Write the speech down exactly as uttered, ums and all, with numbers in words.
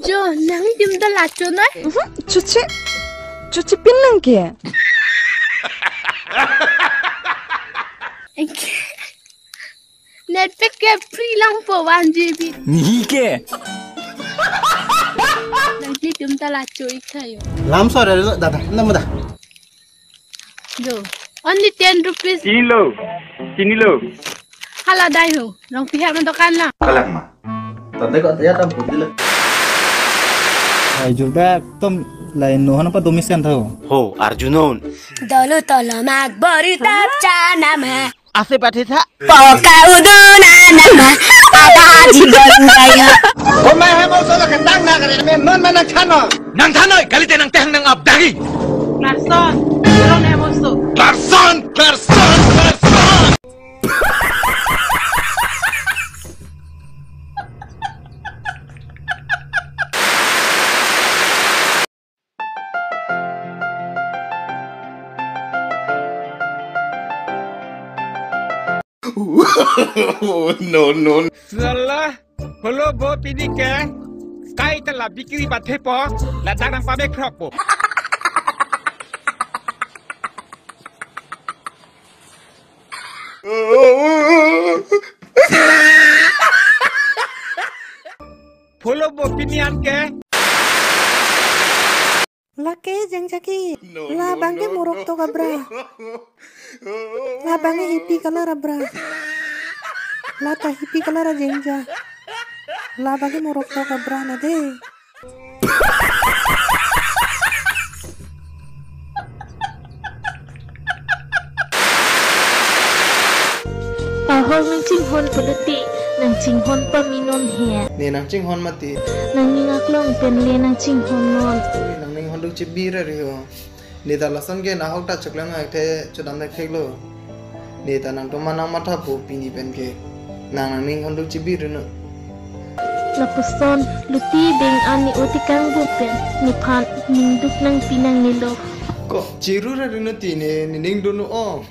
Jo, nangtum ta lacho noi? Mhm, chuche. Chuche pin nang ke. Net pack ke free lang po one G B. Ni ke. Nangtum ta lacho ik tha jo. Lam sore lo, dada, nama da. Jo, only ten rupees. Chinilo, chinilo. Hala dai ho, rong pihak na dokan na. Kalak ma. Tante kok tiya tam pun dilo. Ai jur bek tom lain no hana pa domi sen tho. Ho, arjunon. Dolo tolo mak bori tap chana ma. Ase pathe tha. Poka udo na na ma. Ada haji bol gaya. Komai hai bol solo kentang na kare men non mana chano. Nang thanoi, kalite nang tehang nang abdagi. Larson, Larson, Larson, Larson. No, no. Sala, holo bo pini ke, kai ta la bikri bathe po, ladak nang pame krok po. Holo bo pini an ke. Lake jeng jaki. No, no, labang ke no, morok no. Tok abra. Labang ke hippie color abra. Lata hippie color a jeng ja. Labang ke morok tok abra na de. Pahor nang chinghon puluti, nang chinghon paminon he. Ne nang chinghon mati. Nangning aklong pen le nang chinghon non. Nangning honduk chibi ra riho. Ne ta lason ke nahok ta choklang akthe chodam thek thek lo. Ne ta nangtum ma nang matha po pini pen ke. Nang nangning honduk chibi rino. Lapuson, luti beng ani oti kang bu pen. Nephan, ningduk nang pinang nilo. Ko, chiru ra rino ti ne, nining dunu o.